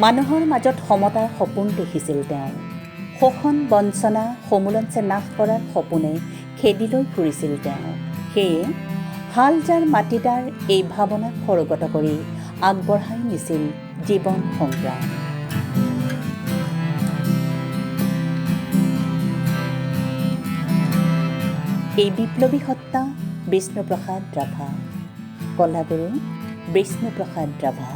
মানুহৰ মাজত সমতাৰ সপোন দেখিছিল তেওঁ। শোষণ বঞ্চনা সমূলঞ্চে নাশ কৰাৰ সপোনে খেদি লৈ ফুৰিছিল তেওঁ। সেয়ে হাল যাৰ মাটি তাৰ এই ভাৱনাক সৰোগত কৰি আগবঢ়াই নিছিল জীৱন সংগ্ৰাম। এই বিপ্লৱী সত্তা বিষ্ণুপ্ৰসাদ ৰাভা, কলাগুৰু বিষ্ণুপ্ৰসাদ ৰাভা।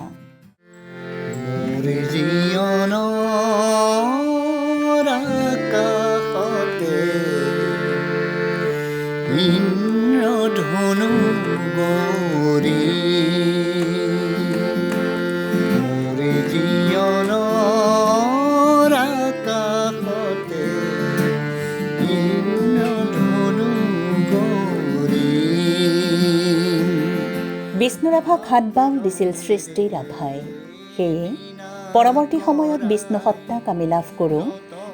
ইন্দ্ৰধনু গৌৰী মোৰ জীৱনৰ আকাশতে ইন্দ্ৰধনু গৌৰী। বিষ্ণু ৰাভাক হাত বাউল দিছিল সৃষ্টি ৰাভাই। সেয়ে পৰৱৰ্তী সময়ত বিষ্ণু সত্তাক আমি লাভ কৰোঁ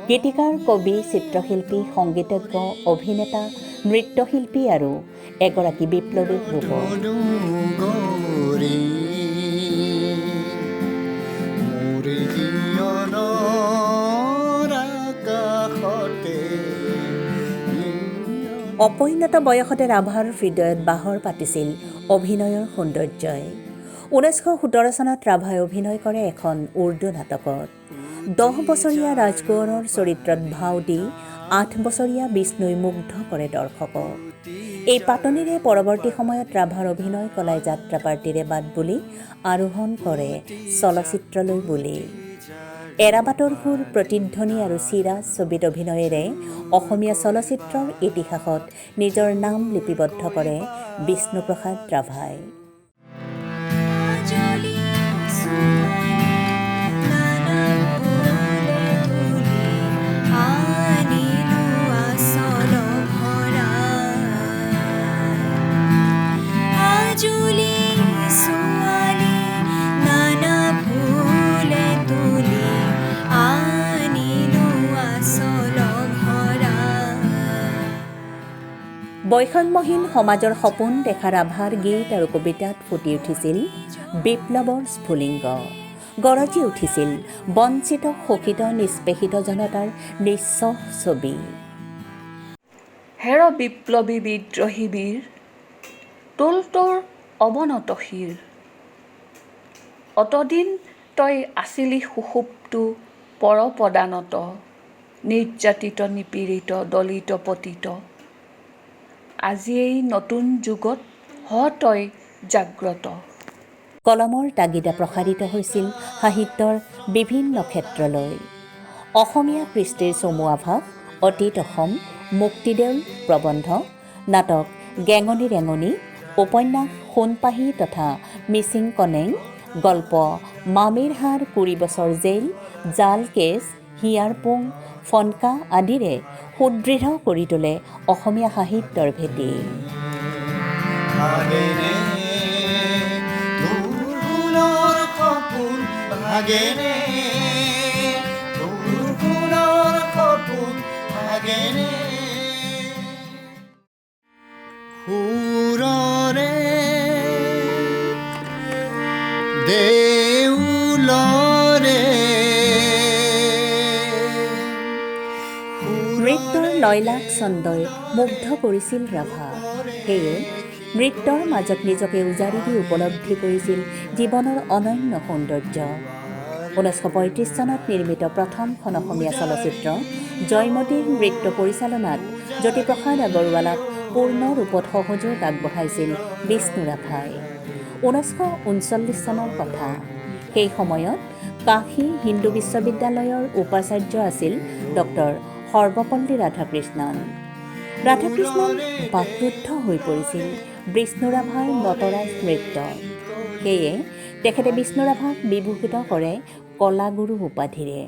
গীতিকাৰ, কবি, চিত্ৰশিল্পী, সংগীতজ্ঞ, অভিনেতা, নৃত্যশিল্পী আৰু এগৰাকী বিপ্লৱী ৰূপত। অপৈণত বয়সতে ৰাভাৰ হৃদয়ত বাহৰ পাতিছিল অভিনয়ৰ সৌন্দৰ্যই। 1917 চনত ৰাভাই অভিনয় কৰে এখন উৰ্দু নাটকত। 10 বছৰীয়া ৰাজকোঁৱৰৰ চৰিত্ৰত ভাও দি 8 বছৰীয়া বিষ্ণুই মুগ্ধ কৰে দৰ্শকক। এই পাতনিৰে পৰৱৰ্তী সময়ত ৰাভাৰ অভিনয় কলাই যাত্ৰা পাৰ্টিৰে বাট বুলি আৰোহণ কৰে চলচ্চিত্ৰলৈ বুলি। এৰাবাটৰ সুৰ, প্ৰতিধ্বনি আৰু চিৰাজ ছবিত অভিনয়েৰে অসমীয়া চলচ্চিত্ৰৰ ইতিহাসত নিজৰ নাম লিপিবদ্ধ কৰে বিষ্ণুপ্ৰসাদ ৰাভাই। বৈষম্যহীন সমাজৰ সপোন দেখা ৰাভাৰ গীত আৰু কবিতাত ফুটি উঠিছিল বিপ্লৱৰ স্ফুলিংগ। গৰজি উঠিছিল বঞ্চিত, শোষিত, নিষ্পেষিত জনতাৰ নিঃস্ব ছবি। হেৰ বিপ্লৱী বিদ্ৰোহী বীৰ, তোল তোৰ অৱনত শিৰ। অতদিন তই আছিলি সুষুপ্তো পৰপদানত, নিৰ্যাতিত, নিপীড়িত, দলিত, পতিত। আজি এই নতুন যুগত হ তই জাগ্ৰত। কলমৰ তাগিদা প্ৰসাৰিত হৈছিল সাহিত্যৰ বিভিন্ন ক্ষেত্ৰলৈ। অসমীয়া কৃষ্টিৰ চমু আভাস, অতীত অসম, মুক্তিদেউল প্ৰবন্ধ, নাটক গেঙনি ৰেঙনি, উপন্যাস সোণপাহী তথা মিচিং কনেং, গল্প মামীৰ হাৰ, 20 বছৰ জেইল, জাল কেছ, হিয়াৰ পুং, ফনকা আদিৰে সুদৃঢ় কৰি তোলে অসমীয়া সাহিত্যৰ ভেটি। নৃত্যৰ লয়লাস ছন্দই মুগ্ধ কৰিছিল ৰাভা। সেয়ে নৃত্যৰ মাজত নিজকে উজাৰি দি উপলব্ধি কৰিছিল জীৱনৰ অনন্য সৌন্দৰ্য। 1935 চনত নিৰ্মিত প্ৰথমখন অসমীয়া চলচ্চিত্ৰ জয়মতীৰ নৃত্য পৰিচালনাত জ্যোতিপ্ৰসাদ আগৰৱালাক পূৰ্ণ ৰূপত সহযোগ আগবঢ়াইছিল বিষ্ণু ৰাভাই। 1939 চনৰ কথা। সেই সময়ত কাশী হিন্দু বিশ্ববিদ্যালয়ৰ উপাচাৰ্য আছিল ডক্টৰ সৰ্বপল্লী ৰাধাকৃষ্ণন। ৰাধাকৃষ্ণন বাকৰুদ্ধ হৈ পৰিছিল বিষ্ণু ৰাভাৰ নটৰাজ নৃত্য। সেয়ে তেখেতে বিষ্ণু ৰাভাক বিভূষিত কৰে কলাগুৰু উপাধিৰে।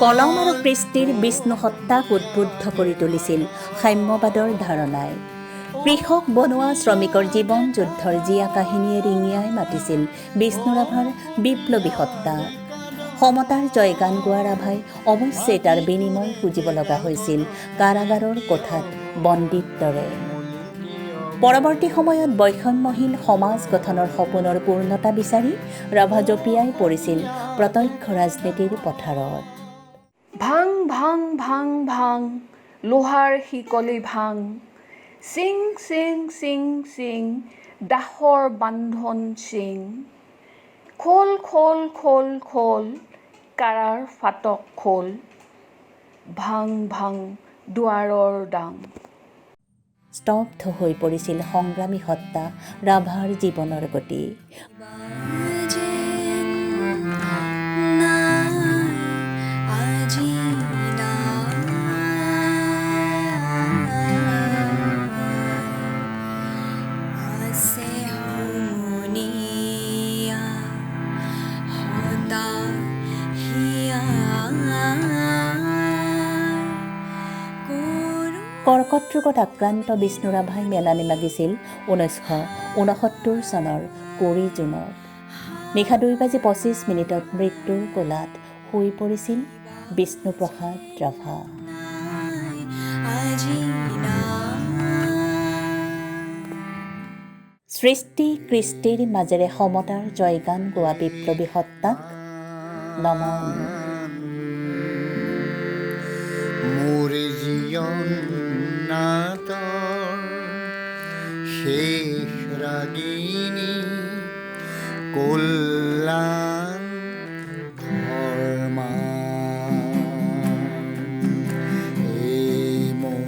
কলম আৰু কৃষ্টিৰ বিষ্ণু সত্তাক উদ্বুদ্ধ কৰি তুলিছিল সাম্যবাদৰ ধাৰণাই। কৃষক বনোৱা শ্ৰমিকৰ জীৱন যুদ্ধৰ জীয়া কাহিনীয়ে ৰিঙিয়াই মাতিছিল বিষ্ণুৰাভাৰ বিপ্লৱী সত্তা। সমতাৰ জয়গান গোৱা ৰাভাই অৱশ্যে তাৰ বিনিময় খুজিব লগা হৈছিল কাৰাগাৰৰ কোঠাত বন্দীত্বৰে। পৰৱৰ্তী সময়ত বৈষম্যহীন সমাজ গঠনৰ সপোনৰ পূৰ্ণতা বিচাৰি ৰাভা জঁপিয়াই পৰিছিল প্ৰত্যক্ষ ৰাজনীতিৰ পথাৰত। ভাং ভাং ভাং ভাং লোহাৰ শিকলি ভাং, চিং চিং চিং চিং দাসৰ বান্ধোন চিং, খোল খোল খোল খোল কাৰাৰ ফাটক খোল, ভাং ভাং দুৱাৰৰ দাং। স্তব্ধ হৈ পৰিছিল সংগ্ৰামী সত্তা ৰাভাৰ জীৱনৰ গতি। কৰ্কট ৰোগত আক্ৰান্ত বিষ্ণু ৰাভাই মেলানি মাগিছিল 1969 চনৰ 20 জুনত। নিশা 2:25 মৃত্যুৰ কোলাত শুই পৰিছিল বিষ্ণুপ্ৰসাদ ৰাভা। সৃষ্টি কৃষ্টিৰ মাজেৰে সমতাৰ জয়গান গোৱা বিপ্লৱী সত্তাক নমন। মোৰ জীৱন নাটৰ শেষ ৰাগিনী কল্যাণ ধৰ্মা, এই মোৰ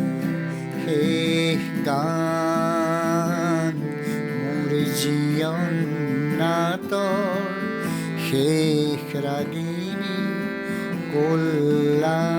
শেষ গান। মোৰ জীৱন নাটৰ শেষ ৰাগিনী কল্যাণ।